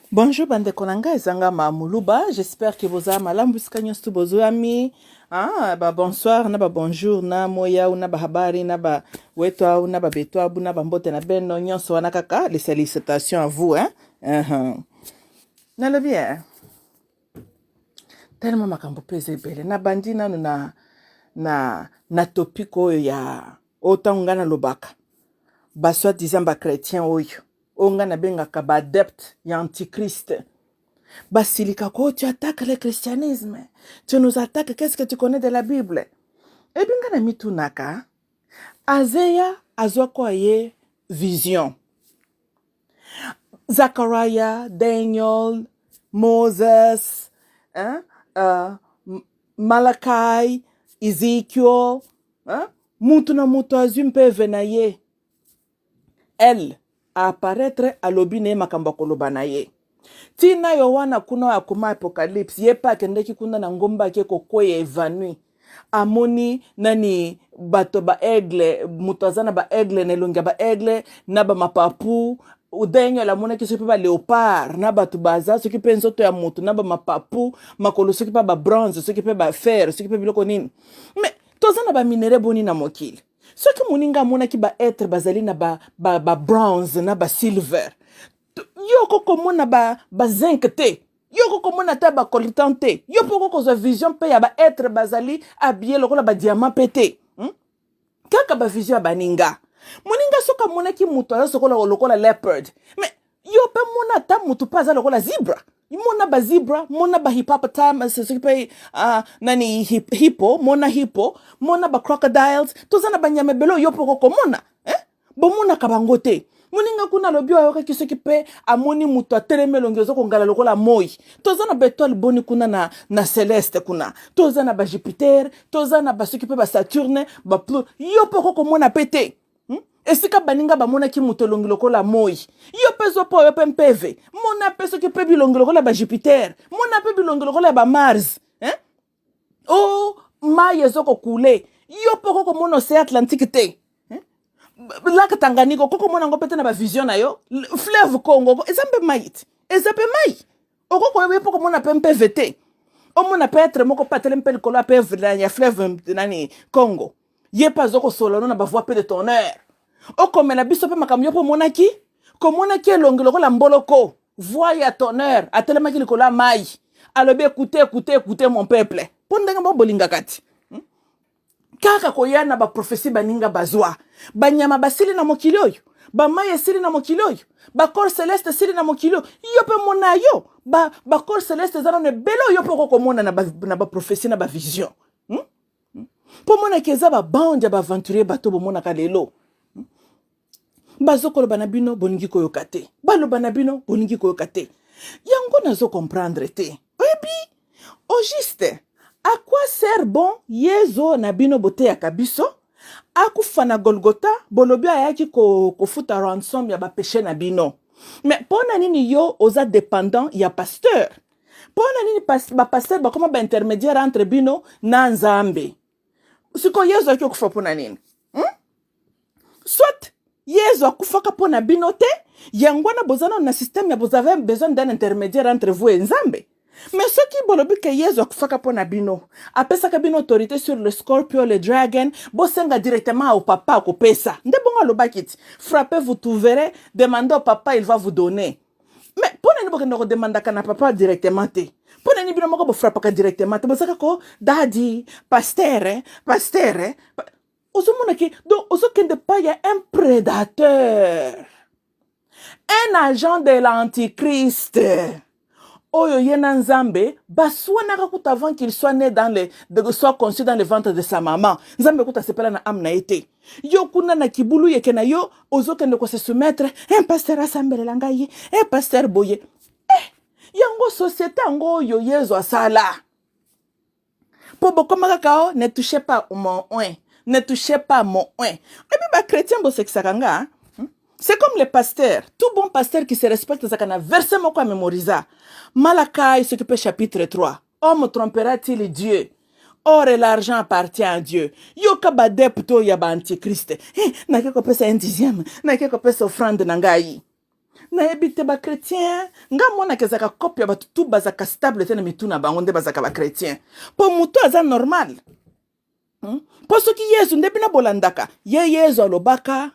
Bonjour bandeko na ngai, eza nga ma Muluba. J'espère que boza malamu bisika nyonso tu bozoyami. Ah, ba bonsoir na ba bonjour na moya na ba habari na ba wetu au na ba betu abu na ba mbote na beno nyonso wana kaka les salutations à vous hein. Nalobi hein. Tellement makambo mpe eza ebele. Nabandi nanu na topic oyo ya oyo ntango ngai nalobaka ba soi-disant ba chrétien oyo oyo ngai nabengaka ba adepte ya antichrist basilikaka oyo tu attaques le christianisme, tu nous attaques, qu'est-ce que tu connais de la Bible? Ebi ngai na mitunaka, Azeya azwaka ye vision, Zachariah, Daniel, Moses, hein? Malachi, Ezekiel, hein? Mutu na mutu azwi mpeve na ye, elle apparaître, alobi na ye makambo akoloba na ye. Ntina yo wana kuna oyo akoma Apocalypse, ye mpe akendaki kuna na ngomba, ake kokweya évanoui, amoni nani, bato ba aigle, moto aza na ba aigle na elongi ya ba aigle na bamapapu. Daniel amonaki soki mpe ba léopard na bato baza soki mpe nzoto ya moto na bamapapu, makolo soki mpe babronze, soki mpe bafer, soki mpe biloko nini. Mais toza na baminerais boni na mokili? Soki moninga amonaki baêtre bazali na babronze ba na basilver, yo okokomona bazinc ba te, yo okokomona ata bacoltan te, yo mpe okokozwa vision mpe ya baêtre bazali habillé lokola badiamant mpe te, Kaka bavision ya baninga. Moninga soki amonaki moto aza sokola lokola leopard, mais yo mpe mona ata moto mpe aza lokola zebra, mona bazebra, mona bahippopotame, soki mpe nani, hippo, mona hippo, mona bacrocodiles. Toza na banyama ebele oyo mpe okokomona, eh? Bomonaka bango te. Moninga kuna alobi oyo ayokaki soki mpe amoni moto atelemi, elongi oza kongala lokola moi. Toza na baétoile boni kuna na céleste? Kuna toza na bajupiter, toza na basoki mpe basaturne, bapluto. Yo mpe okokomona mpe te, Esika baninga bamonaki moto elongi lokola moi, yo mpe zwa mpo oyo mpe mpeve, mona mpe soki mpe bilongi lokola bajupiter, mona mpe bilongi lokola ya bamars, eh? O mai ezokokule, yo mpe okokomona océan Atlantique te, eh? Lac Tanganyika okokomona yango mpe te na bavision na yo. Fleuve Congo eza mpe mai te, eza mpe mai, okokoyeba mpe komona mpe mpeve te. Omona mpe être moko mpe atelemi mpe likolo ya mpe ya fleuve nani, Congo, ye mpe aza kosola no na bavoix mpe de tonnerre. Okomela biso mpe makambo yo mpe omonaki, komonaki elongi lokola mboloko, voix ya tonnerre, atelemaki likolo ya mai, alobi: "Écoute, écoute, écoute mon peuple." Mpo ndenge moko bolingaka ti Kaka koya na baprophétie baninga bazwa. Banyama basili na mokili oyo, bamai esili na mokili oyo, bacorps céleste esili na mokili oyo. Yo mpe mona yo bacorps céleste eza nano ebele oyo mpe okokomona na baprophétie na bavision, Mpo monaki eza babande ya baaventurier, bato bomonaka lelo bazokoloba na bino, bolingi koyoka te. Baloba na bino, bolingi koyoka te. Yango nazocomprendre te. Oyebi au juste à quoi sert bon Yezu na bino boteyaka biso akufa na Golgota? Bolobi ayaki kofuta ransom ya bapéché na bino. Mais mpo na nini yo oza dépendant ya pasteur? Mpo na nini bapasteur bakoma baintermédiaire entre bino na Nzambe? Sikoyo Yezu ayaki okufa mpo na nini, Soit Yezu akufaka mpo na bino te, yango wana boza nano na système ya vous avez besoin d'un intermédiaire entre vous et Nzambe. Mais soki bolobi ke Yezu akufaka mpo na bino, apesaka bino autorité sur le scorpion, le dragon, bosenga directement au papa, akopesa. Nde bongo alobaki ti: "Frappez, vous trouverez, demandez au papa, il va vous donner." Mais mpo nani bokenda kodemandaka na papa directement te? Mpo nani bino moko bofrappaka directement te? Bozaka ko dadi pasteur, pasteur. Ozomona ke donc ozokende pa ya un prédateur, un agent de l'antichrist oyo ye na Nzambe baswanaka kuta avant qu'il soit né dans le de, soit conçu dans le ventre de sa maman. Nzambe kuta asepela na âme na ye te. Yo kuna na kibulu yeke na yo ozokende kose soumettre un pasteur asambelela ngai, un pasteur boye, eh, yango société yango oyo Yezu asala mpo bokoma kaka o "Ne touchez pas mon oint, ne touchez pas mon oint." Epi bachrétien bosekisaka nga, C'est comme les pasteurs. Tout bon pasteur qui se respecte ezalaka na verset moko amémorisa, Malakai soki mpe chapitre 3: "Homme trompera-t-il Dieu? Or et l'argent appartient à Dieu." Yoka baadepte oyo ya baantichrist: eh, nake kopesa un dixième, nake kopesa offrande na ngai. Nayebi te bachrétien, nga monaka ezalaka cope ya bato tu bazalaka stable te na mitu na bango nde bazalaka bachrétien, mpo motu aza normal, Mpo soki Yezu nde bino bolandaka ye, Yezu alobaka: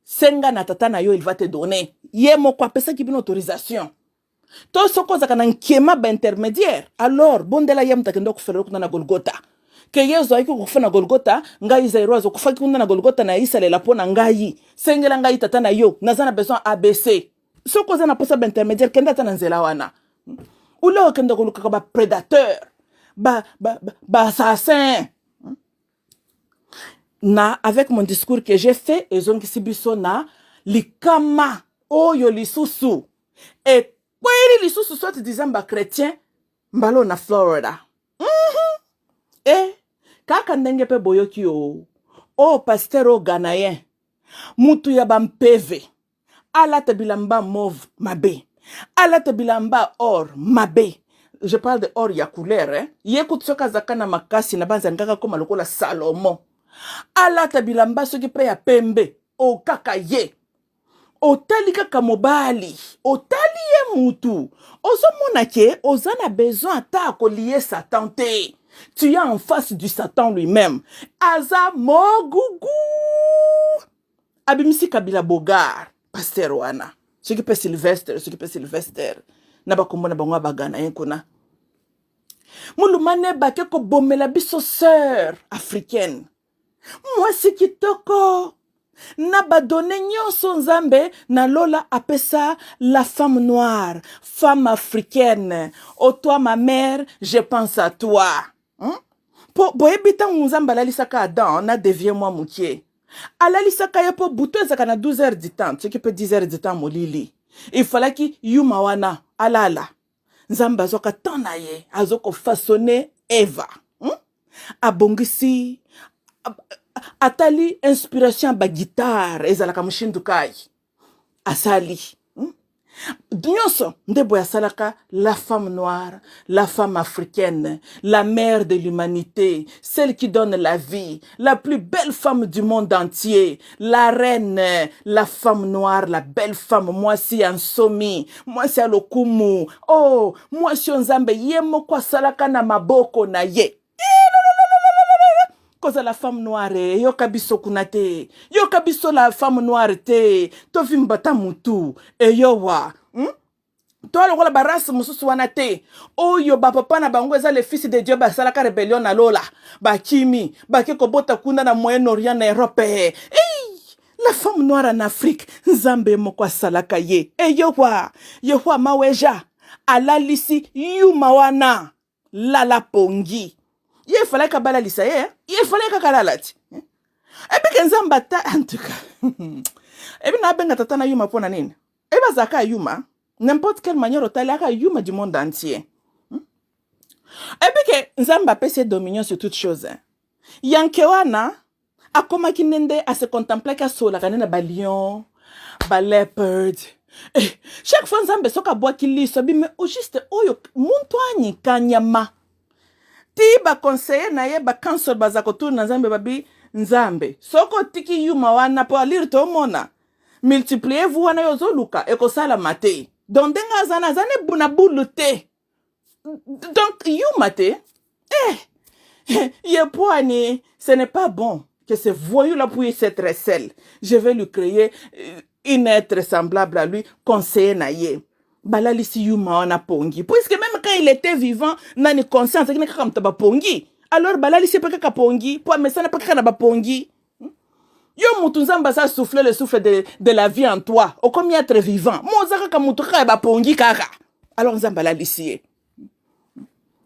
"Senga na tata na yo, il va te donner." Ye moko apesaki bino autorisation. To soki ozalaka na nkema baintermédiaire, alors bondela ye moto akende okufela kuna na Golgota, ke Yezu ayaki kokufa na Golgota. Ngai Zairoise okufaki kuna na Golgota na Isalela mpo na ngai. Sengela ngai tata na yo, naza na besoin ABC. Soki oza na mposa baintermédiaire, kende ata na nzela wana. Ule okende kolukaka baprédateur, baassassin ba na avec mon discours que j'ai fait, ezongisi biso na likama oyo lisusu ekweli lisusu soit disant bachrétien mbala na Florida. E kaka ndenge mpe boyoki o oyo pasteur oyo ghanéen, mutu ya bampeve, alata bilamba mauve mabe, alata bilamba or mabe. Je parle de or ya couleur, eh? Ye kutu soki azalaka na makasi na banza ngaka koma lokola Salomo, alata bilamba soki mpe ya pembe. O kaka ye otali kaka mobali, otali ye mutu, ozomona ke oza na besoin ata akolie Satan te. Tu es en face du Satan lui-même. Aza mogugu, abimisi Kabila bogar. Pasteur wana, soki mpe Sylvester, soki mpe Sylvester na bakombo na bango ya bagana ye kuna molumane, bake kobomela biso sœur africaine, mwasi kitoko na badons nyonso Nzambe na lola apesa la femme noire, femme africaine. O toi, ma mère, je pense à toi, Po boyebi ntango Nzambe alalisaka Adam na devie mwa mokie, alalisaka ye mpo butu ezalaka na 12 heures du temps, soki mpe 10 heures du temps, molili. Ifalaki yuma wana alala. Nzambe azwaka temps na ye, azokofaçonner Eva, Abongisi, atali inspiration ya baguitare ezalaka moshindu kai, asali, Nyonso nde boye asalaka la femme noire, la femme africaine, la mère de l'humanité, celle qui donne la vie, la plus belle femme du monde entier, la reine, la femme noire, la belle femme, mwasi ya nsomi, mwasi ya lokumu. Oh, mwasi oyo Nzambe ye moko asalaka na maboko na ye. Kozala femme noire, yoka biso kuna te, yoka biso la femme noire te, tovimba ta mutu eyowa, To lokola barace mosusu wana te, oyo bapapa na bango eza le fils de Dieu, basalaka rébellion na lola, bakimi, bake kobota kuna na Moyen Orient, na Europe. Ei, la femme noire en Afrique, Nzambe moko asalaka ye. Eyowa Yehowa maweja alalisi yuma wana, lala pongi. Ye efalaki abalalisa ye, ye efalaki kaka alala ti ebike Nzambe ata. En tout cas, ebi na abenga tata na yuma mpo na nini? Ebi azalaka yuma n'importe quelle manière, otali aka yuma du monde entier. Ebike Nzambe apesi ye dominion sur toute chose. Yanke wana akomaki nde nde ase contemplaki, asolaka nde na balion, baleopard. Eh, chaque fois Nzambe soki abwaki liso, abi: "Mais au juste oyo muntu anyi kanyama?" Ti baconseiller na ye, bacounsel, baza kotuna na Nzambe, babi: "Nzambe, soki otiki yuma wana mpo alire, tomona multipliez vous wana yo ozoluka ekosalama te. Donc ndenge aza na aza ne na bulu te, donc yuma te. Eh, ye poani, ce n'est pas bon que ce voyou là puisse être seul. Je vais lui créer une être semblable à lui, conseiller na ye." Balalisi yuma wana pongi, puisque même quand il était vivant, nani conscience akini kaka moto bapongi. Alors balalisi mpe kaka pongi mpo amesana mpe kaka na bapongi. Yo mutu Nzambe aza souffle le souffle de la vie en toi, okomi être vivant, mo oza kaka mutu kaka ya bapongi kaka. Alors Nzambe alalisi ye,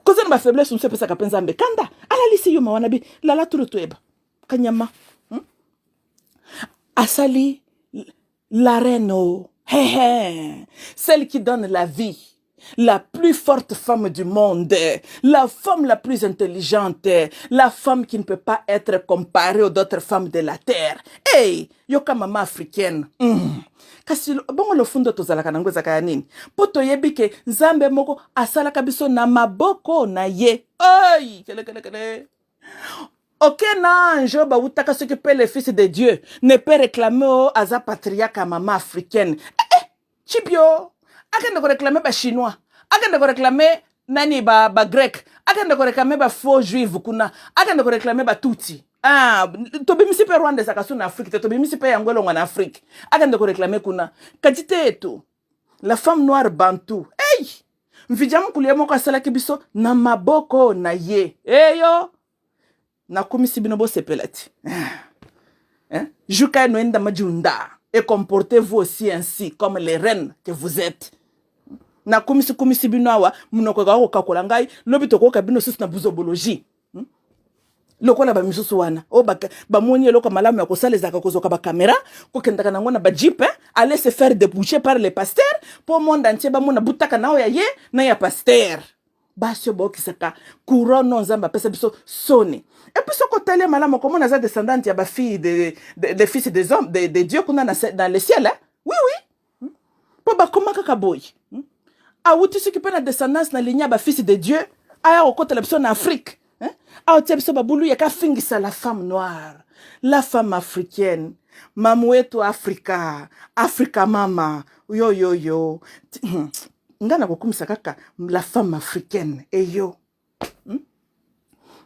koza na bafaiblesse mosusu epesaka mpe Nzambe kanda. Alalisi yuma wana, bi: "Lala tulu toyeba kanyama, Asali la reine, oh. Hey, hey. Celle qui donne la vie, la plus forte femme du monde, la femme la plus intelligente, la femme qui ne peut pas être comparée aux autres femmes de la terre. Hey, yoka mama africaine. Kasi bongo lofundo tozalaka nango ezalaka ya nini? Mpo toyebi ke Nzambe moko asalaka biso na maboko na ye. Oi, kelekelekele, aucun ange oyo bawutaka soki mpe le fils de Dieu ne peut réclamer oyo aza patriarche ya mama africaine. Eh, eh. Chipio akende koreklame bachinois, akende koreklame nani bagrec, ba akende koreklame bafaux juive kuna, akende koreklame batutsi. Ah, tobimisi mpe Rwanda ezalaka so na Afrique te, tobimisi mpe yango elongwa na Afrique, akende koreklame kuna. Kati te etu la femme noire bantu, hey! Mvidja mokulu ye moko asalaki biso na maboko na ye. Eyo nakumisi bino, bosepela ti, hein? Juka noenda majunda et comportez-vous aussi ainsi comme les reines que vous êtes. Nakumisi kumisi bino awa, monoko ekaka kokakola ngai. Lobi tokoyoka bino susu na buzobologie, Lokola bamisusu wana oyo bamoni eloko malamu ya kosala ezalaka kozwaka bakamera, kokendaka nango na bajeep, aller se faire déboucher par les pasteurs mpo monde entier bamona butaka na oyo ya ye na ya pasteur. Basi oyo baokisaka couronne oyo Nzambe apesa biso, soni. Et puis soki otali malamu, okomona aza descendante ya bafille de fils des hommes de Dieu kuna dans le ciel, hein? Oui, mpo bakoma kaka boye. Awuti soki mpe na descendance na ligne ya bafils de Dieu, aya kokotela biso na Afrique, hein? Aotia biso babulu yaka afingisa la femme noire, la femme africaine, mamu wetu Afrika, Afrika mama yoyoyo. Nga nakokumisa kaka la femme africaine eyo,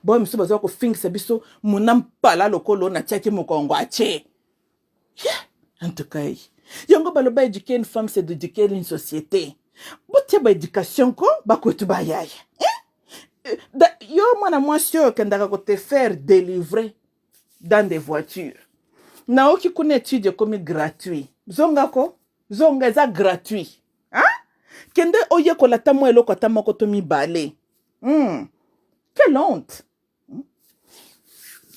Boyo misusu bazwa kofingisa biso mona mpala lokolo natiaki mokongo atie. Yeah. En tout cas, yango baloba, éduquer une femme, c'est d'éduquer une société. Botia baéducation ko bakwetu bayaya, eh? Yo mwana mwasi oyo okendaka kote faire délivrer dans des voitures, naoki kuna étude ekomi gratuit. Zongako, zonga, eza gratuit, hein? Kende oyekola ata mwa eloko, ata moko to mibale. Quelle honte!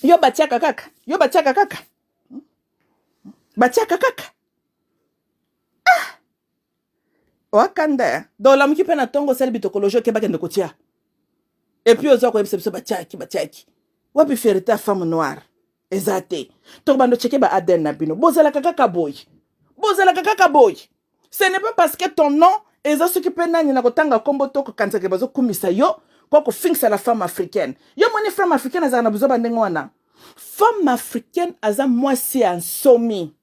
Yo batiaka kaka, yo batiaka kaka, batiaka kaka. Ah, oakanda donc olamuki mpe na ntongo, osali bitokologie, oke bakende kotia, et puis ozwa koyebisa biso batiaki. Batiaki wapi? Fierté ya femme noire eza te. Tokobanda ocheke ba ADN na bino. Bozalaka kaka boye, bozalaka kaka boye. Ce n'est pas parce que ton nom eza soki mpe nani na kotanga nkombo to kokanisaka bazokumisa yo ko kofingisa la femme africaine. Yo moni femme africaine azalaka na buzoba ndenge wana? Femme africaine aza mwasi ya nsomi.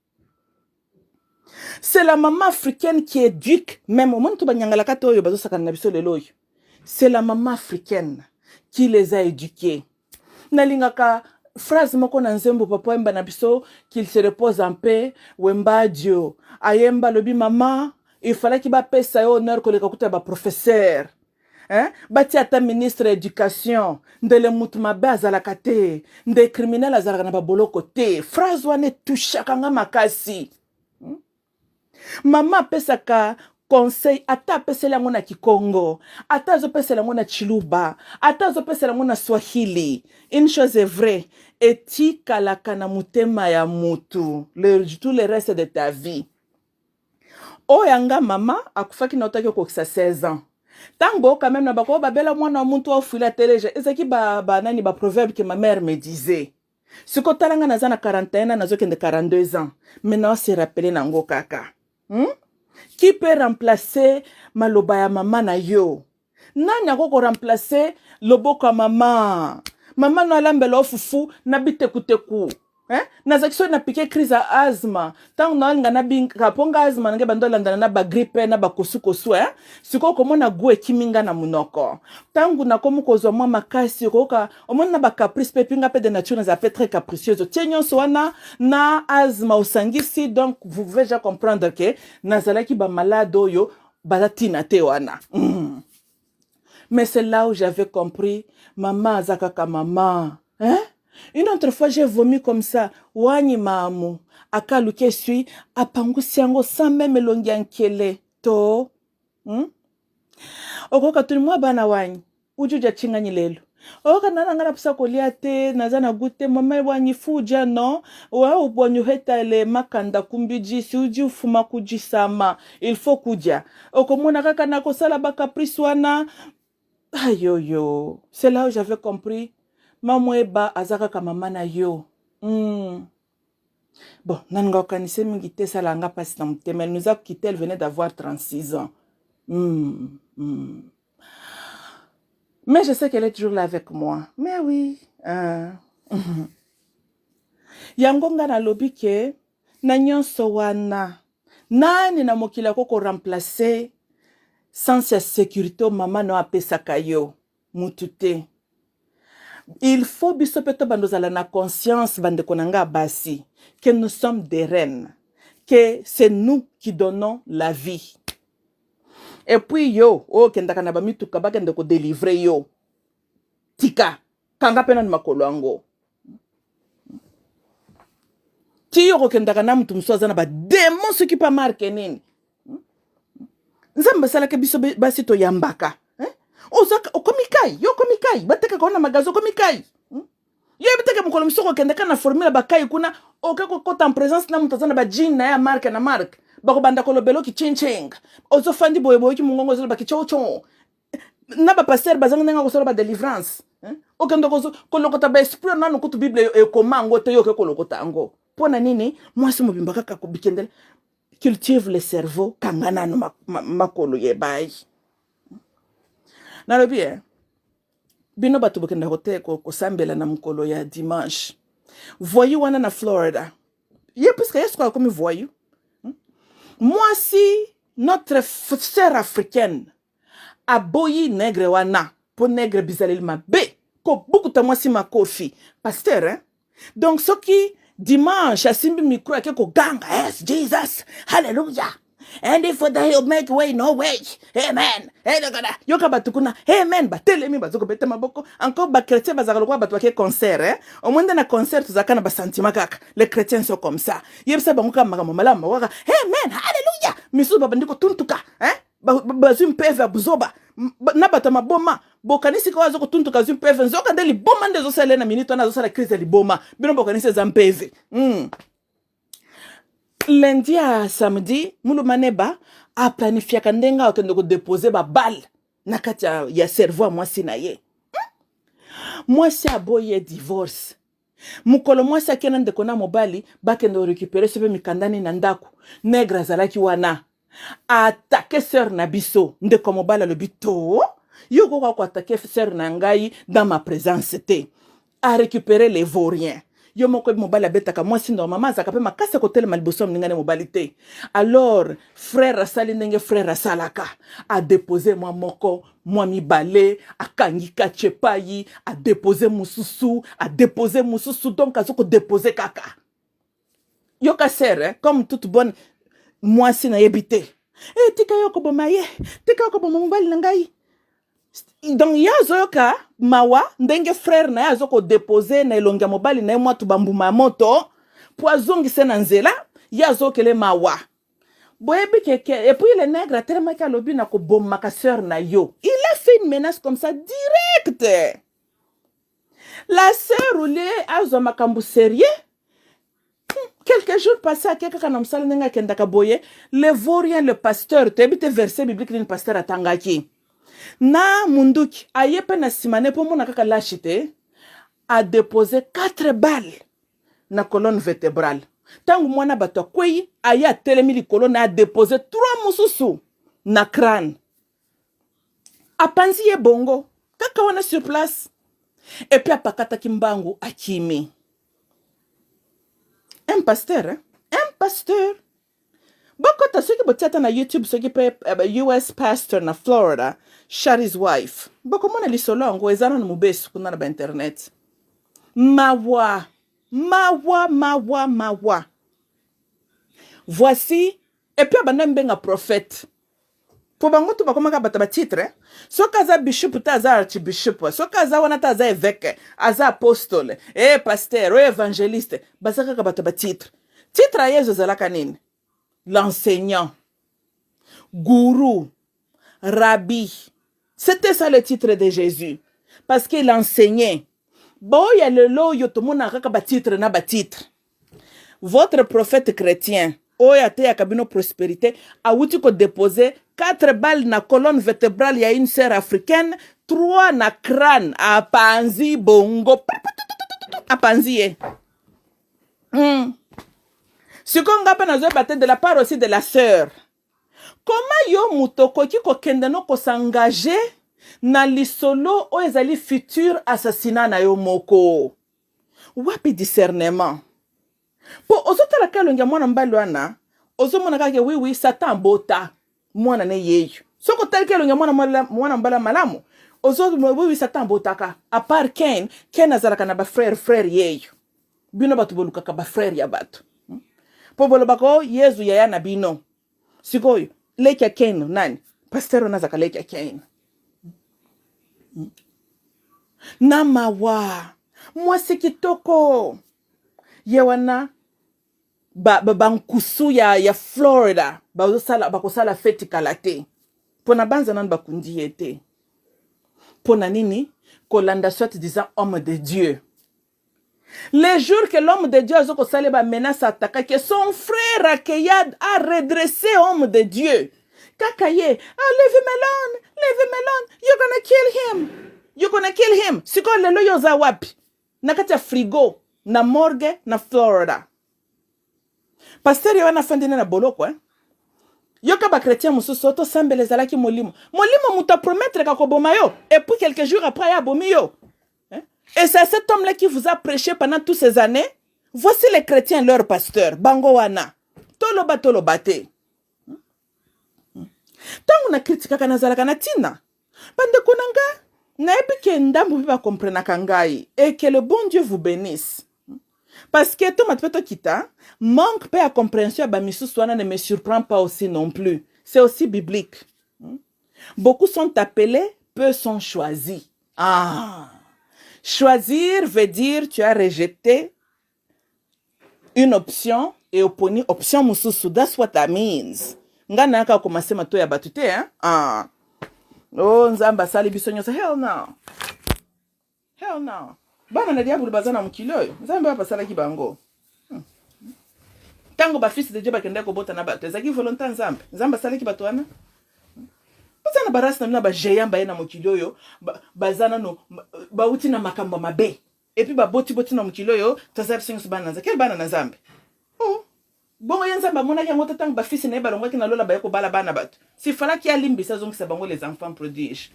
C'est la maman africaine qui éduque même. Omoni to banyangalaka te oyo bazosakana na biso lelo oyo, c'est la maman africaine qui les a éduqués. Nalingaka phrase moko na nzembo papa Wemba na biso, qu'il se repose en paix, Wemba Dio ayemba, alobi: "Mama, ifalaki bapesa yo honneur koleka kuta ya baprofesseur, hein? Batia ata ministre ya éducation, ndele mutu mabe azalaka te, nde criminel azalaka na baboloko te." Phrase wana etushaka nga makasi. Mama apesaka conseil, ata apeseli yango na Kikongo, ata azopesela yango na Chiluba, ata azopesela yango na Swahili, une chose est vraie, etikalaka na motema ya mutu tout le reste de ta vie. Oyo yanga mama akufaki na otaki okokisa 16 ans. Ntango quand même na bakoyo babela mwana wa muntu afwila teleja, ezalaki banani ba baproverbe que ma mère me disait. Sikoyo tala nga, naza na 41 ans, nazokende 42 ans, mais naose rappeler nango kaka, Qui peut remplacer maloba ya mama na yo? Nani akoki koremplacer loboko ya mama? Mama no alambela o fufu na bitekuteku, eh? Nazalaki soki napike crise ya asthme, ntango naolinga nabinga, mpo nga asthme nange bando olandana na bagrippe na bakosukosu, eh? Sikoyo komona gu ekimi nga na monoko. Ntango nakomi kozwa mwa makasi, okoyoka omoni na bacaprice mpe pinga mpe de nature nazala mpe très capricieuse. Otie nyonso wana na asthme osangisi, donc vous pouvez déjà comprendre que nazalaki bamalade oyo baza ntina te wana. Mais c'est là où j'avais compris, mama aza kaka mama, hein? Une autre fois, j'ai vomi comme ça. Wani mamu akaluki esui, apangusi yango sans même elongi ya nkele to? Okoka tuni mwa bana wanyi ujuja chinganyi lelo, oyoka nana nga napusa kolia te, naza na goût te. Mama wanyi fuja no wa ubwanyu hetale makanda kumbiji si uji ufuma kujisama, il faut kuja. Okomona kaka na kosala bacaprice wana ayoyo. C'est là où j'avais compris, mamweba aza kaka mama na yo. Bon, naninga kokanisa mingi te, esala nga mpasi na motema. Elle nous a quitté, elle venait d'avoir 36 ans. Mais je sais qu'elle est toujours là avec moi. Mais oui, yango nga nalobi ke na nyonso wana. Nani na mokili akoki koremplace sens ya sécurité oyo mama na yo apesaka yo? Mutu te. Il faut biso mpe tobanda ozala na conscience, bandeko na nga basi, que nous sommes des reines, que c'est nous qui donnons la vie. Et puis yo oyo okendaka na bamituka bakende kodelivre yo, tika kanga mpe nanu makolo yango ti yo kokendaka na moto mosusu aza na bademon soki pa marke nini. Nzambe asalaka biso basi toyambaka, eh? Ozaka okomi kai, yo okomi kai, batekaka wana magasin, okomi kai, Yo yebi teke mokolo mosusu okokendaka na formule ya bakai kuna, oke kokota en présence na moto aza na bajine na ye ya marke na marke, bakobanda kolobela oki chingching, ozofandi boye boyoki mongongo ozoloba kichocho na bapaster bazangi ndenge akosala badelivrance, eh? Okende kolokota baesprit nanu kutu Bible ekoma yango te, yo oke kolokota yango mpo na nini? Mwasi mobimba kaka kobikendela. Cultive le cerveau, kanga nanu makolo ye bai. Nalobi eh, bino bato bokenda kote kosambela na mokolo ya dimanche, voyou wana na Florida ye, puisque ye sikoyo akomi voyou, Mwasi, notre sœur africaine, aboyi nègre wana mpo nègre bizaleli mabe, kobukuta mwasi makofi. Pasteur, hein? Donc soki dimanche asimbi micro, ake koganga: "Yes Jesus, hallelujah, and if they make way, no way, amen." Yoka bato kuna, amen, batelemi, bazokobeta maboko. Encore bachrétien bazalaka lokola bato bake concert, eh? Omoi nde na concert tozalaka na basentiment kaka. Les chrétiens sont comme ça. Yebisa bango kaka makambo malamu, kaka amen, halleluya. Misusu babandi kotuntuka, eh? Bazwi mpeve ya buzoba na bato ya maboma. Bokanisi kaka aza kotuntuka, azwi mpeve, nzoka nde liboma nde ezosala ye na minute wana, azosala crise ya liboma. Bino bokanisi eza mpeve. Lundi ya samedi, muluma neba aplanifiaka ndenge akende kodepose babale na kati ya cerveau ya mwasi na ye. Mwasi aboyi ye divorce. Mokolo mwasi ake na ndeko na mobali bakende korécupérer so mpe mikanda nini na ndako, nègre azalaki wana, attaquer sœur na biso. Ndeko mobali alobi: "To yo koka koattaquer sœur na ngai dans ma présence te." Arécupérer les vauriens. Yo moko yebi mobali abetaka mwasi, normalement azalaka mpe makasi ya kotelema liboso ya moninga ne mobali te. Alors frère asali ndenge frère asalaka, adepose mwa moko, mwa mibale, akangi kati epai, adepose mosusu, adepose mosusu, donc aza kodepose kaka. Yoka sœur, eh? Comme toute bonne mwasi, nayebi te, e tika yo koboma ye, tika yo koboma mobali na ngai. Donc ye azoyoka mawa ndenge frère na ye aza kodepose na elongi ya mobali na ye mwatu bambuma ya moto mpo azongise na nzela. Ye azokele mawa. Boyebi keke. Et puis le nègre atelemaki, alobi: "Na kobomaka sœur na yo." Il a fait une menace comme ça direct. La sœur, au lieu azwa makambo sérieux, quelques jours passé, ake kaka na mosala ndenge akendaka boye. Le vaurien, le pasteur, toyebi te verset biblique nini pasteur atangaki na munduki, aye mpe na nsima ne mpo mona kaka lâche te, adepose 4 balles na colonne vertébrale. Ntango mwana bato akwei, aye atelemi likolo na adepose 3 mosusu na crâne, apanzi ye bongo kaka wana sur place, et puis apakataki mbangu, akimi. Un pasteur, hein? Un pasteur. Bokota soki botia ata na YouTube, soki mpe US pastor na Florida shot his wife, bokomona lisolo yango eza nano mobesu kuna na bainternet. Mawa, mawa, mawa, mawa. Voici. Et puis abanda mbenga prophète po bango to bakomaka bato batitre. Soki aza bishop te, aza archbishop. Soki aza wana te, aza évêque, aza apostole, e pasteur, o évangéliste. Baza kaka bato batitre. Titre ya Yesu ezalaka nini? L'enseignant, gourou, rabbi. C'était ça le titre de Jésus, parce qu'il enseignait. Boya lelo oyo tomonaka kaka batitre na batitre. Votre prophète chrétien oyo ateyaka bino prospérité awuti kodepose 4 balles na colonne vertébrale ya une sœur africaine, 3 na crâne, apanzi bongo, apanzi ye. Sikoyo nga mpe nazoyeba te, de la part aussi de la sœur, koma yo moto okoki kokende no kos'engager na lisolo oyo ezali futur assassinat na yo moko? Wapi discernement? Mpo ozotala ka elongi ya mwana mobali wana. Ozomona kaka oui oui, Satan abota mwana ne yeyo. Soki otaliki elongi ya mwana mwana mbala malamu, ozo oui oui, Satan abotaka. À part Cain, Cain azalaka na ba frère frère yeyo. Bino bato bolukaka ba frère ya bato. Po bolobaka o Yezu yaya na bino. Sikoyo leki ya Cain nani? Pasteur wana azalaka leki ya Cain. Na mawa mwasi kitoko ye wana bankusu ba, ba ya Florida bazosala bakosala feti kala te mpo na banza nanu bakundi ye te mpo na nini kolanda soit disant homme de Dieu. Le jour que l'homme de Dieu azo kosala ba menace attaquaki son frère akeya a redressé homme de Dieu kaka ye, ah, leave him alone, leave him alone, you're gonna kill him, you're gonna kill him. Sikoyo lelo yo oza wapi? Na kati ya frigo na morgue na Florida. Pasteur ye wana afandi na boloko, eh? Yoka bachrétien mosusu tosambela ezalaki molimo molimo moto apromettreka koboma yo et puis quelques jours après aye abomi yo. Et c'est cet homme-là qui vous a prêché pendant toutes ces années. Voici les chrétiens, leur pasteur. Bango wana. Toloba toloba te. Ntango na kritikaka nazalaka na ntina. Bandeko na nga, nayebi ke ndambo mpe bakomprenaka ngai. Et que le bon Dieu vous bénisse. Parce que tomata mpe tokita, manque mpe ya compréhension ya bamisusu wana ne me surprend pas aussi non plus. C'est aussi biblique. Beaucoup sont appelés, peu sont choisis. Ah! Choisir veut dire tu as rejeté une option et oponi option mosusu. That's what that means. Nga nayaka komase mato ya bato te, hein? Ah. Oh, Nzambe asali biso nyonso. Hell no. Hell no. Bana na diabolo baza na mokili oyo. Nzambe oyo asalaki bango. Ntango bafils de Dieu bakendaki kobota na bato, ezalaki volonté ya Nzambe. Nzambe asalaki bato wana. Baza na barasi na bino bagéant baye na mokili oyo, baza nano bauti na makambo ya mabe et puis babotiboti na mokili oyo. Toza biso nyonso bana na Nzambe. Quel bana na Nzambe? Oh, bongo ye Nzambe amonaki yango te ntango bafils na ye balongwaki na lola baye kobala bana bato? Sifalaki alimbisa, azongisa bango les enfants prodiges.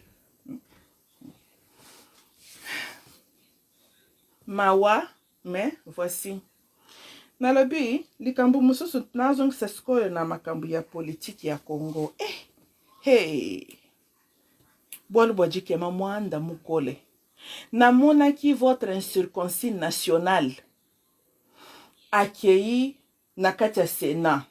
Mawa, mais voici nalobi likambo mosusu. Nazongisa sikoyo na makambo ya politike ya Congo. Eh, hey. Bwalu bwa jikema mwanda mokole namonaki votre incirconcis national akei na kati ya Sénat.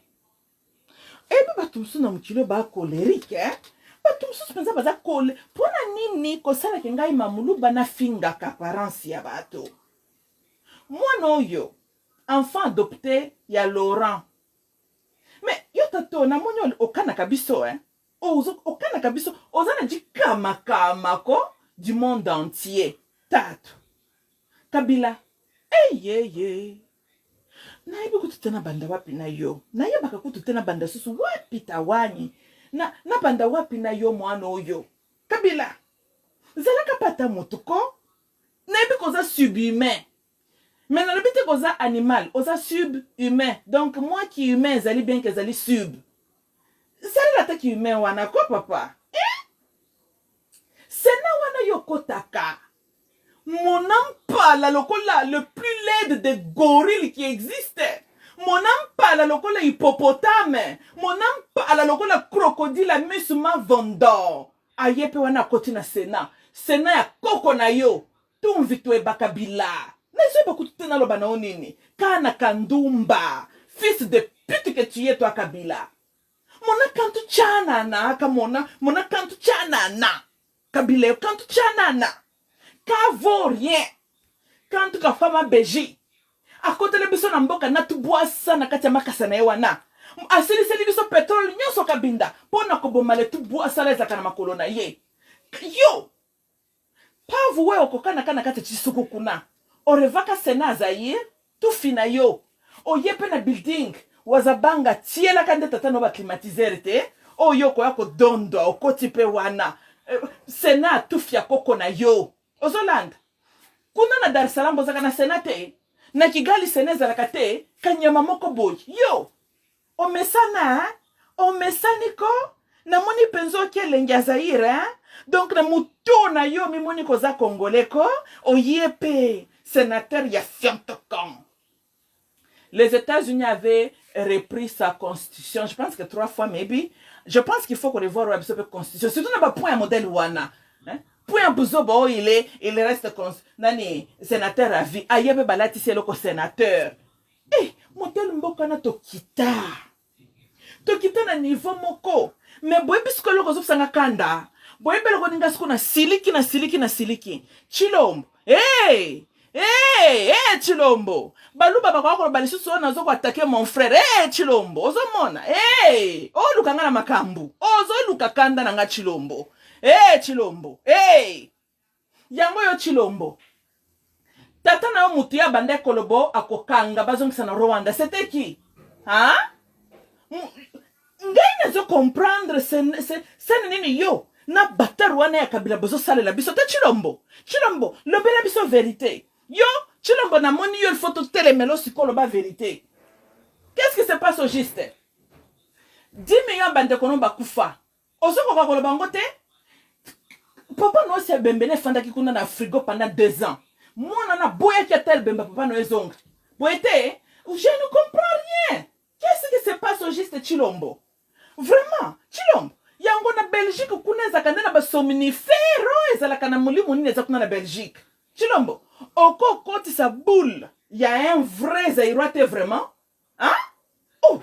Eyebi bato mosusu na mokili oyo bacolérique, eh? Bato mosusu mpenza baza kole. Mpona nini kosalaki ngai mamuluba nafingaka apparence ya bato? Mwana oyo enfant adopté ya Laurent, mais yo tato namoni okanaka biso, eh? Okanaka biso, oza na dikamakama ko du monde entier. Tatu Kabila eyeye, nayebi kutu te na banda wapi na yo. Nayebaka kutu te na banda susu wapi tawani na, na banda wapi na yo. Mwana oyo Kabila, zalaka pata motu ko. Nayebi koza subhumain, mais nalobi te koza animal, oza subhumain. Donc moi qui humain ezali bien ke ezali sub, salela ata ki humain wana ko papa, eh? Sena wana yo okotaka mona mpala lokola le plus laide des gorilles qui existe, mona mpala lokola hippopotame, mona mpala lokola crocodile misu mavondo. Aye mpe wana akoti na Sénat, Sénat ya koko na yo. Tumvi toyebaka bila nazoyeba kutu te naloba na yo nini. Kana kandumba, fils de pute que tu es, toi Kabila, mona kantu chanana aka mona mona kantu chanana. Kabila yo kantu chanana ka vaut rien, kantu kafama beji akotela biso na mboka na tubwasa na kati ya makasa na ye wana. Asiliseli biso pétrole nyonso Kabinda mpo na koboma le tubwasala ezalaka na makolo na ye. Yo pavu we okokanaka na kati ya chisuku kuna orevaka Sénat Zaire tufi na yo. Oye mpe na building wazabanga tielaka nde tata no baclimatiseur te oyo okoya kodondwa. Okoti mpe wana Sénat tufi ya koko na yo. Ozolanda kuna na Dar es Salaam bozalaka na Sénat te, na Kigali Sénat ezalaka te. Kanyama moko boye yo omesana, omesani ko. Namoni mpenza oki elengi ya Zaire, hein? Donc na moto na yo mimoni koza congolais ko. Oye mpe sénateur ya fiantokan. Les États-Unis avaient repris sa constitution, je pense que trois fois maybe. Je pense qu'il faut qu'on revoie oyo biso mpe constitution, surtout na bapoint ya modèle wana, hein? Point ya buzoba oyo, il reste nani, sénateur à vie. Aye mpe balatisi eloko sénateur. Eh, modèle mboka wana, tokita, tokita na niveau moko. Mais boyebi sikoyo eloko ozopesanga kanda? Boyebi eloko ninga sikoyo? Nasiliki, nasiliki, nasiliki. Chilombo, hey! Hey, hey, Chilombo, baluba bakoka koloba lisusu oyo nazo koattaquer mon frère. Hey, Chilombo, ozomona, hey, oluka nga na makambo, ozoluka kanda na nga. Chilombo, hey, Chilombo, hey. Yango yo Chilombo, tata na yo mutu ya banda ekolobo akokanga bazongisa na Rwanda, c'était qui, hein? Ngai nazo comprendre sene nini yo na batar wana ya Kabila bozosalela biso te. Chilombo, Chilombo, lobela biso vérité. Yo Chilombo, namoni yo, il faut totelemela sikoyo, loba vérité. Qu'est-ce qui se passe au juste? 10 millions bandeko no bakufa, ozokoka koloba yango te. Papa no osi ebembene efandaki kuna na frigo pendant 2 ans. Mwana na boyaki ata ebemba papa no ezonga boye te. Je ne comprends rien. Qu'est-ce qui se passe au juste, Chilombo? Vraiment, Chilombo, yango na Belgique kuna ezalaka nde na basomnifère oyo ezalaka na molimo nini eza kuna na Belgique? Chilombo, okokotisa boule ya un vrai Zaïrois te, vraiment, hein? Oh,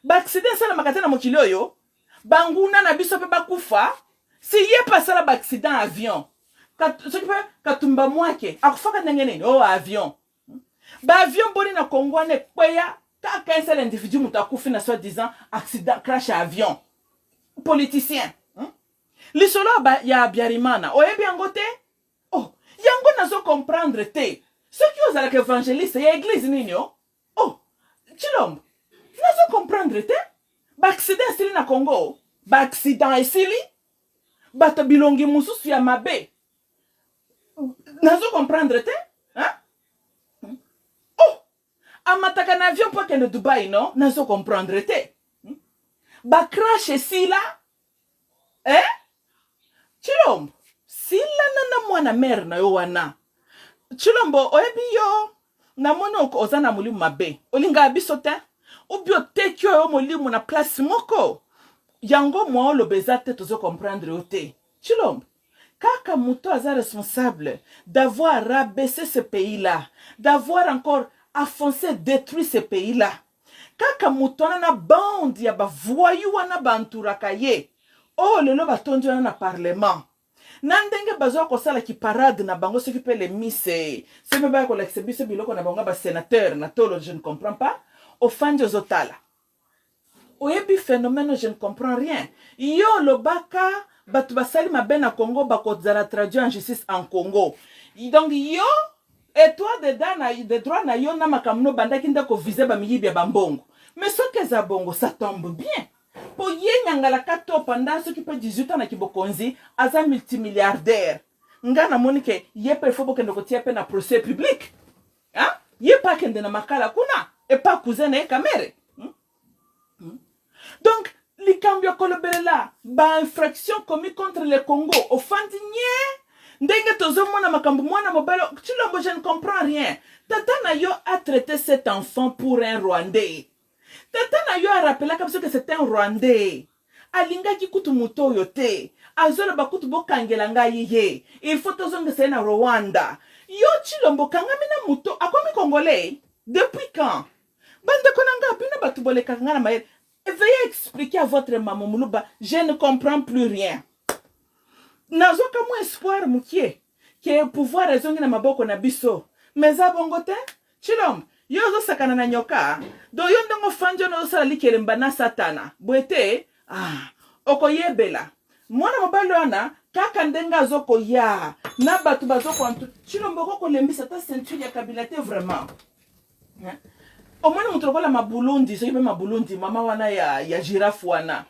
baaccident esalamaka te na mokili oyo. Banguna na biso mpe bakufa. Si ye mpe asala baaccident avion, soki mpe Katumba Mwake akufaka ndenge nini? Oh, avion, baavion boni na Congo wana ekweya? Kaka un seul individu moto akufi na soi disant accident, crash ya avion, politicien, Lisolo ya Habyarimana oyebi yango te. Oh, yango nazo comprendre te. Soki ozalaka évangéliste ya église nini o? Oh, Chilombo, nazo comprendre te. Baaccident esili na Congo? Baaccident esili? Bato bilongi mosusu ya mabe, nazo comprendre te, hein? Oh, amataka na avion mpo akende Dubai. No, nazo comprendre te. Bacrash esila, eh? Chilombo, silana na mwana mare na yo wana. Chilombo, oyebi yo, namoni oza na molimo mabe, olingaka biso te. Obi oteki oyo molimo na place moko yango mwa oloba eza te, tozo comprendre yo te. Chilombo, kaka moto aza responsable d'avoir rabaissé ce pays-là, d'avoir encore enfoncé, détruit ce pays-là, kaka moto wana na bande ya bavoyous wana banturaka ye oyo lelo batondi wana na parlement, na ndenge bazwa kosalaki parade na bango, soki mpe lemise, soki mpe baya kolakisa biso biloko na bango ya basénateur na tolo. Je ne comprends pas. Ofandi ozotala, oyebi phénomène, je ne comprends rien. Yo olobaka bato basali mabe na Congo bakozala traduit en justice en Congo. Donc yo état de droit na yo na makambo no bandaki nde koviser bamiyibi ya bambongo. Mais soki eza bongo, ça tombe bien, mpo ye nyangalaka to pendant soki mpe 18 ans na kibokonzi aza multimilliardaire. Nga namoni ke ye mpe ifo bokende kotia mpe na procès public, hein? Ye mpe akende na makala kuna epa cousin na ye Kamerhe, Donc likambo ya kolobelela bainfraction commis contre le Congo, ofandi nye ndenge tozomona makambo. Mwana mobali Chilombo, je ne comprends rien. Tata na yo a traité cet enfant pour un Rwandais. Tata na yo arappelaka biso ke c'est un Rwandais. Alingaki kutu moto oyo te. Azoloba kutu bokangela ngai ye, il faut tozongisa ye na Rwanda. Yo Chilombo, kangami na moto akomi Congolais depuis quand? Bandeko na nga, bino bato bolekaka nga na mayele, veuillez expliquer à votre mama Moluba. Je ne comprends plus rien. Nazwaka mwa espoir mokie ke pouvoir ezongi na maboko na biso, mais eza bongo te. Chilombo, yo ozosakana na nyoka. Do yo ndenge ofandi wana, ozosala likelemba na Satana boye te. Ah, okoyebela mwana mobali wana kaka ndenge azokoya na bato bazokoantu. Chilombo, okokolembisa ata ceinture ya Kabila te, vraiment, hein? Omoni moto lokola Mabulundi, soki mpe Mabulundi, mama wana ya girafe wana,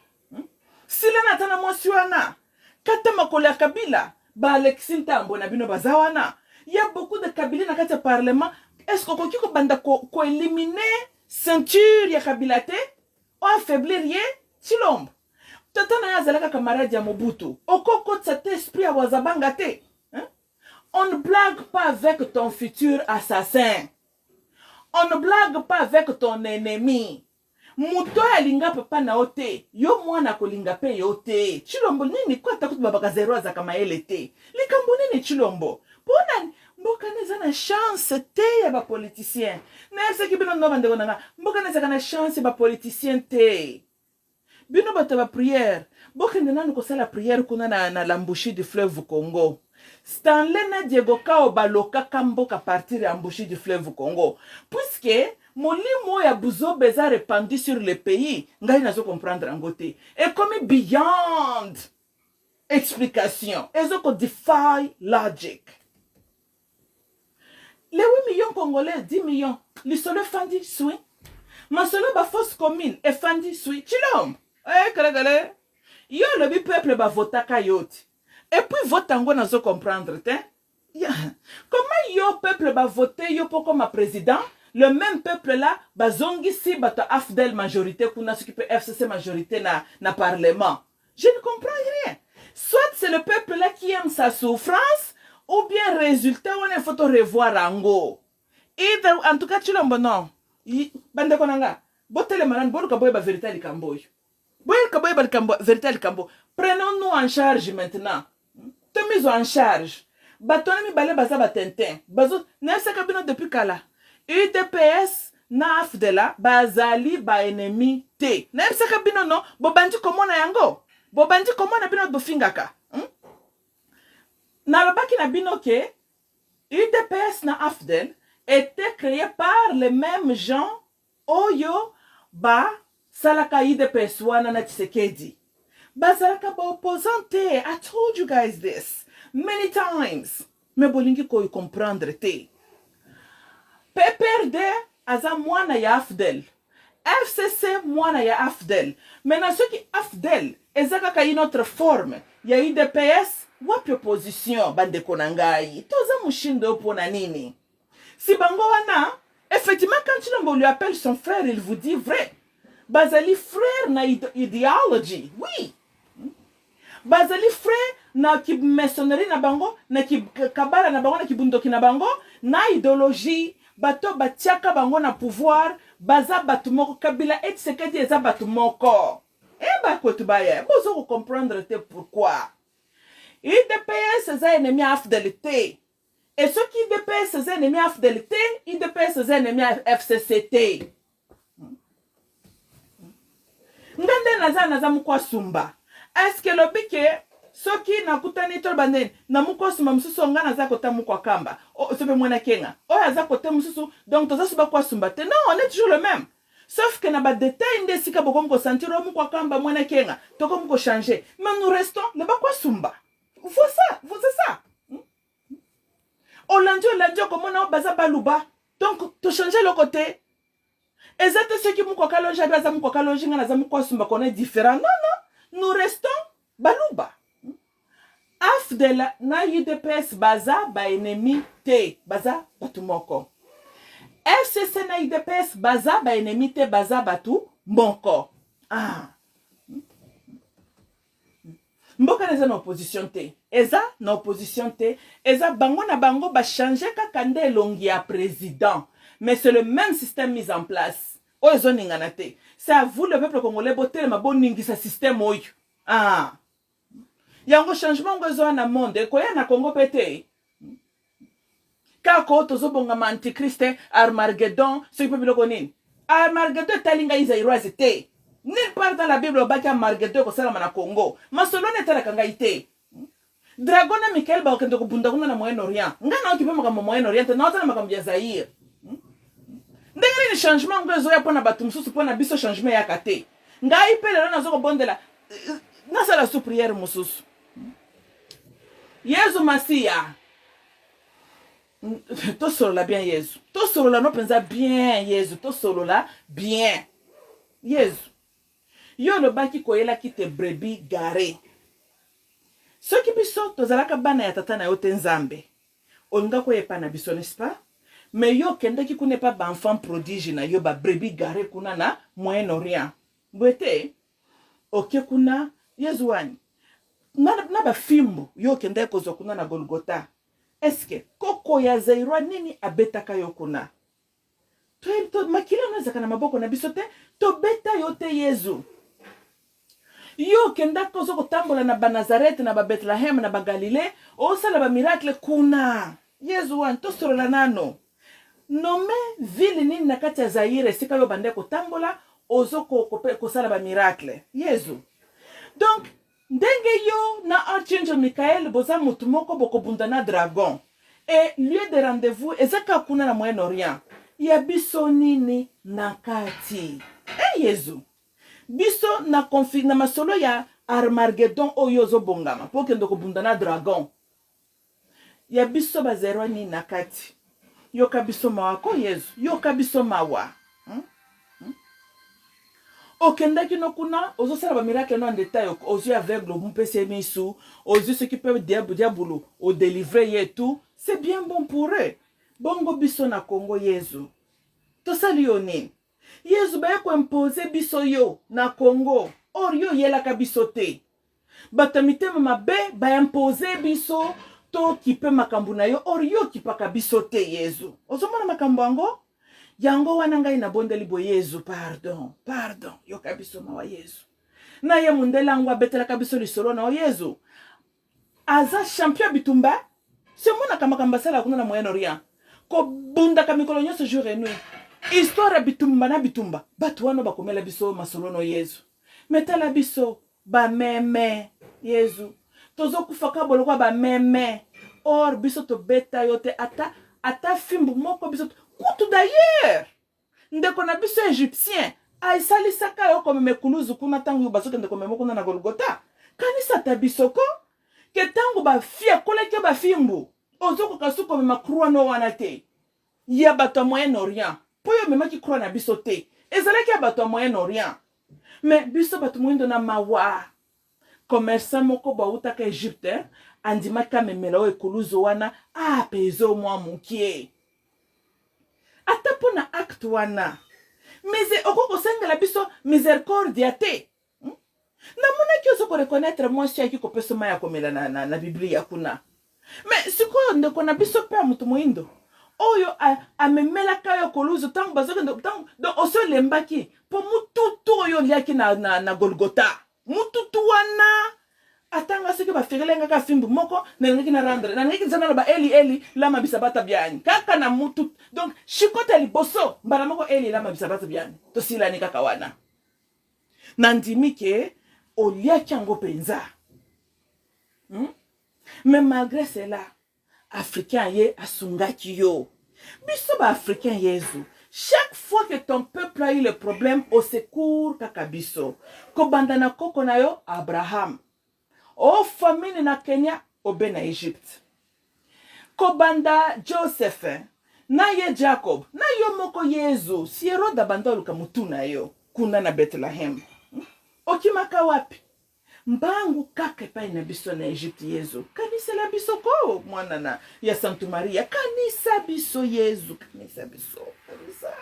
Silana ata na mwasi wana, kata makolo ya Kabila. Baalexi Ntambo na bino baza wana ya beaucoup de Kabila na kati ya parlement. Est ce que okoki kobanda koéliminer ceinture ya Kabila te, oaffaiblir ye? Chilombo, tata na ye azalaka camarade ya Mobutu, okokotisa te esprit ya wazabanga te, hein? On ne blague pas avec ton futur assassin. On ne blague pas avec ton ennemi. Moto oyo alinga papa na yo te, yo mwana akolinga pe yo te. Tshilombo nini ko ata kutu babaka zero azaka mayele te. Likambo nini Tshilombo? Pona mboka na eza na chance te ya ba politiciens. Nayebisaki bino no bandeko na nga, mboka na ezaka na chance ya ba politiciens te. Bino bato ya ba prière, bokende nanu kosala prière kuna na, na l'embouchure du fleuve Congo. Stanley na Diego Kao balokaka mboka partir ya embouchure du fleuve Congo. Puisque molimo oyo ya buzoba eza repandu sur le pays, ngai nazo comprendre yango te. Ekomi beyond explication, ezo ko defy logic. Les 8 millions congolais, 10 millions, lisolo efandi sui. Masolo ba fosse commune efandi sui. Tshilombo, eh kale kale. Yo olobi peuple ba votaka yo ti. Et puis vote yango nazo comprendre te. Yeah. Comment yo peuple ba vote yo po koma président, le même peuple là bazongisi bato ya AFDL majorité kuna soki pe FCC majorité na, na parlement. Je ne comprends rien. Soit c'est le peuple là qui aime sa souffrance, ou bien résultat wana il faut to revoir yango. Either, en tout cas Tshilombo non. Bandeko na nga, botelema nanu boluka boyeba vérité ya likambo oyo. Boyeba boyeba likambo vérité ya likambo. Prenons-nous en charge maintenant. Tomizwa en charge. Bato wana mibale baza ba tintin. Bazo nayebisaka bino depuis kala. UDPS na AFDLA bazali ba ennemi te. Nayebisaka bino no, bobandi komona yango. Bobandi komona bino bofingaka. Hmm? Nalobaki na bino ke UDPS na AFDL était créé par les mêmes gens Oyo ba salaka udps wana na tshisekedi bazalaka ba opposant te I told you guys this many times mais bolingi ko comprendre te PPRD aza mwana ya afdl FCC mwana ya afdl maintenant soki afdl eza kaka une autre forme ya udps wapi opposition bandeko na ngai toza mushindo oyo pona nini Si bango wana, effectivement quand Tshilombo lui appelle son frère, il vous dit vrai. Bazali frère na ideology, oui. Bazali frère na ki maçonnerie na bango, na ki kabala na bango, na kibundoki na bango, na idéologie. Bato batiaka bango na pouvoir, baza bato moko. Kabila et Tshisekedi eza bato moko. Eh ba kwetu baya, bozo ko comprendre te pourquoi. UDPS eza ennemi ya AFDL te. Et soki udps eza ennemi ya AFDL te, udps eza ennemi ya FCC te. Nga nde naza naza mukwa sumba. Est-ce que lobi ke soki nakutani toloba nde na mukwa sumba mosusu nga naza kota mukwa kamba sope mwana kenga oyo aza kote mosusu donc toza suba kwa sumba te non on est toujours le même sauf que na ba détail nde esika bokomi kosentir oyo mukwa kamba mwana kenga tokomi kochanger mais nous restons le bakwa sumba. Vois ça, vois ça. Olandi olandi okomona oyo baza baluba. Donc to changer eloko te. Eza te soki mukwa kalonji abe aza mukwa kalonji nga naza mukwa sumba qu'on est différent. Non non, nous restons baluba. AFDL na UDPS baza ba ennemi te, baza batu moko. FCC na UDPS baza ba ennemi te, baza batu moko. Ah. Mboka na eza na opposition te. Eza na opposition te. Eza bango na bango ba changer kaka nde elongi ya president. Mais c'est le même système mis en place. Oyo ezo ningana te. C'est à vous le peuple congolais botelema boningisa système oyo. Ah. Yango changement ngo ezoya na monde ekoya na Congo pe te. Kaka oyo tozobongama antichrist Armageddon soki mpe biloko nini. Armageddon etali ngai Zairoise te. Nulle part dans la Bible obaki Armageddon ekosalama na Congo. Masolo wana etalaka ngai te. Dragon na Michael bakokende kobunda kuna na Moyen-Orient. Ngai nayoki mpe makambo ya Moyen-Orient te, naotala makambo ya Zaïre. Ndenge nini changement yango ezoya mpo na bato mosusu, mpo na biso changement eyaka te. Ngai mpe lelo nazo kobondela nasala su prière mosusu. Yezu Masiya tosolola bien Yezu, tosolola no mpenza bien Yezu, tosolola bien Yezu. Yo olobaki koyelaki te brebis gare. Soki biso tozalaka bana ya tata na yo te Nzambe, olingaki koya epai na biso n'est-ce pas? Mais yo okendaki kuna epa ba enfants prodige na yo ba brebis gare kuna na Moyen-Orient. Boye te? Oke kuna Yezu wani na, na ba fimbu yo okendaki kozwa kuna na Golgotha. Est-ce que koko ya Zairois nini abetaka yo kuna? To, makila no ezalaka na maboko na biso te, tobeta yo te Yezu. Yo okendaka ozo kotambola na banazarete na babethlehem na bagalile, osala bamiracle kuna. Yezu wani tosolola nano. Nome ville nini na kati ya Zaire esika yo obandaki kotambola ozo kosala bamiracle Yezu. Donc ndenge yo na Archangel Michael boza mutu moko bokobunda na dragon et lieu de rendez-vous eza kaka kuna na Moyen-Orient. Ya biso nini na kati? Eh Yezu. Biso na confi na masolo ya Armageddon oyo ozo bongama po okende kobunda na dragon. Ya biso ba zero nini na kati? Yoka biso mawa ko Yezu, yoka biso mawa. Hmm? Hmm? Okendaki no kuna ozosala ba miracle no en detail, ozwi aveugle omupesi ye misu, ozwi soki pe diabulu odelivre ye tout, c'est bien bon pour eux. Bongo biso na Congo Yezu, tosali yo nini? Yezu baye ko imposer biso yo na Congo, or yo oyelaka biso te. Bato ya mitema mabe ba imposer biso tokipe makambo na yo, or yo okipaka biso te Yezu. Ozomona makambo yango? Yango wana ngai nabondeli boye Yezu, pardon, pardon, yoka biso mawa Yezu. Na ye mundele yango abetelaka biso lisolo na yo Yezu. Aza champion ya bitumba, si omonaka makambo asalaka kuna na Moyen-Orient, kobundaka mikolo nyonso jour et nuit. Histoire ya bitumba na bitumba, bato wana bakomela biso masolo no Yezu. Mais tala biso ba meme Yezu, tozokufa kaka bolokwa ba meme. Or biso tobeta yo te ata ata fimbu moko biso kutu d'ailleurs ndeko na biso égyptien asalisaka yo komema ekuluzu kuna ntango bazokende komema kuna na Golgotha. Kanisa ata biso ko ke ntango bafi akolaki yo bafimbu ozokoka su komema croix no wana te ya bato ya Moyen-Orient, mpo yo omemaki croix na biso te, ezalaki ya bato ya Moyen-Orient. Mais biso bato moyindo na mawa, commerçant moko bautaka Egypte andimaki amemela oyo ekuluzu wana apese mwa mokie ata mpo na acte wana. Mais okoki kosengela biso misericordia te. Namonaki ozo koreconnaitre mwasi ayaki kopesa mai ya komela na Biblia kuna. Mais sikoyo ndeko na biso mpe ya moto moyindo oyo amemelaka yo koluzu ntango bazokende, ntango donc osi olembaki mpo mututu oyo oliaki na Golgotha, mututu wana atanga soki baferele nga kaka fimbu moko nalingaki na rendre, nalingaki nza naloba Eli Eli lama bisabata biani kaka na mutu. Donc shikote ya liboso mbala moko Eli lama bisabata biani, tosilani kaka wana. Nandimi ke oliaki yango mpenza. Mais malgré cela africain ye asungaki yo. Biso ba africain Yezu, chaque fois que ton peuple a eu le problème au secours kaka biso. Kobanda na koko na yo Abraham, o famine na Kenya obe na Egypte. Kobanda Joseph na ye Jacob na yo moko Yezu, si Herode abanda oluka mutu na yo kuna na Bethlehem, okimaka wapi? Mbangu kaka epai na biso na Egypte Yezu, kanisela biso ko mwana na ya Santu Maria, kanisa biso Yezu, kanisa biso, kanisa.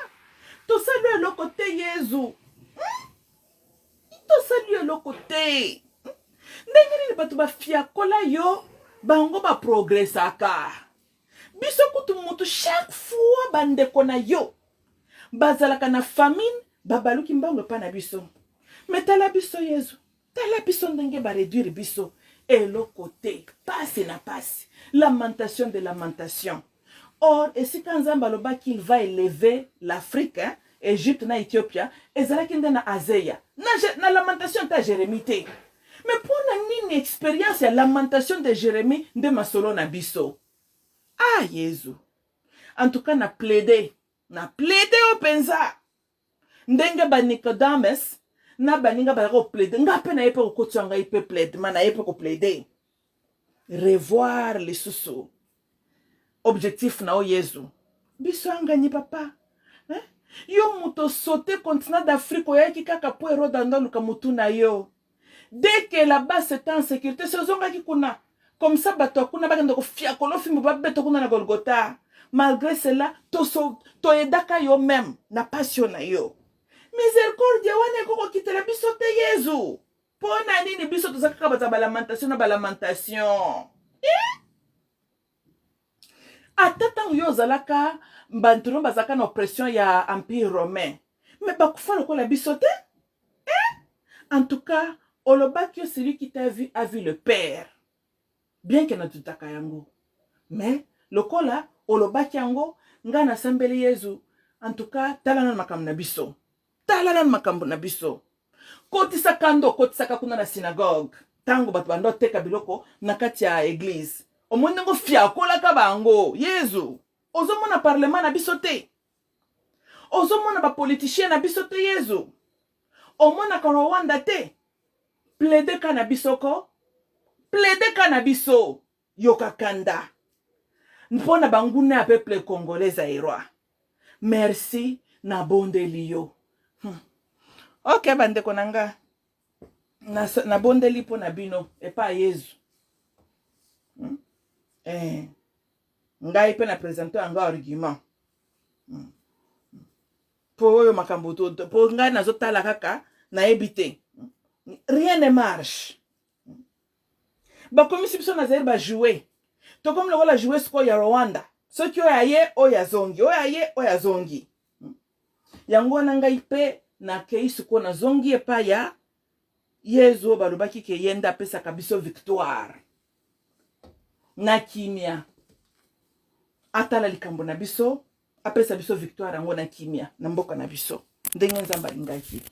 Tosali eloko te Yezu. Tosali eloko te. Ndenge nini bato bafiakola yo bango baprogresaka? Biso kutu mutu chaque fois bandeko na yo bazalaka na famine, babaluki mbango epai na biso. Mais tala biso Yezu, tala biso ndenge ba réduire biso eloko te, pasi na pasi, lamentation de lamentation. Or esika Nzambe alobaki il va élever l'Afrique, hein, Egypte na Ethiopia, ezalaki nde na Azeya, na lamentation ta Jérémie te. Mais pona nini expérience ya lamentation de Jérémie nde masolo na biso? Ah Yezu, en tout cas na plaider, na plaider o penza. Ndenge ba Nicodemus na baninga bayaka koplaide, nga mpe naye mpe kokotisa ngai mpe plaidement, naye mpe koplaide. Revoir lisusu objectif na yo Yezu. Biso angani papa, hein? Yo moto saute continent d'Afrique oyaki kaka po Herode ando aluka mutu na yo. Dès que là-bas c'était en sécurité, si ozongaki kuna, comme ça bato ya kuna bakende kofiakola fimbu babeta kuna na Golgotha. Malgré cela, toyedaka yo même na passion na yo. Miséricorde wana ekokokitela biso te Yezu. Pona nini biso toza kaka bato ya balamentation na balamentation? Eh? Ata ntango yo ozalaka, bantu no bazalaka na oppression ya empire romain, mais bakufa lokola biso te, eh? En tout cas, olobaki yo, celui qui t'a vu a vu le père. Bien que natutaka yango, mais lokola olobaki yango, ngai nasambeli Yezu. En tout cas, tala nanu makambo na biso, tala nanu makambo na biso. Kotisa kanda okotisaka kuna na synagogue, ntango bato banda oteka biloko na kati ya église. Omoni ndenge ofiakolaka bango. Yezu, ozomona parlement na biso te? Ozomona bapoliticien na biso te? Yezu, omonaka Rwanda te? Plaide ka na biso ko, plaide ka na biso. Yoka kanda mpo na banguna ya peuple congolais zaïrois. Merci, nabondeli yo. Ok, bandeko na nga, nabondeli mpo na bino epa Yezu. Eh, ngai mpe na présente yango argument. Mpo oyo makambo, mpo ngai nazotala kaka, nayebi te, rien ne marche. Bakomisi biso na Zaire bajouet, tokomi lokola jouet sikoyo ya Rwanda. Soki oyo aye, oyo azongi, oyo aye, oyo azongi. Yango wana ngai mpe nakei sikoyo, nazongi epai ya Yezu oyo balobaki ke ye nde apesaka biso victoire na kimia. Atala likambo na biso, apesa biso victoire yango na kimia na mboka na biso, ndenge Nzambe alingaki.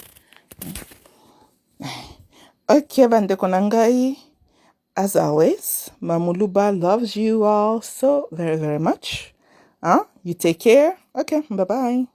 Ok, bandeko na ngai, as always, Mamuluba loves you all so very very much, huh? You take care. Okay, bye bye.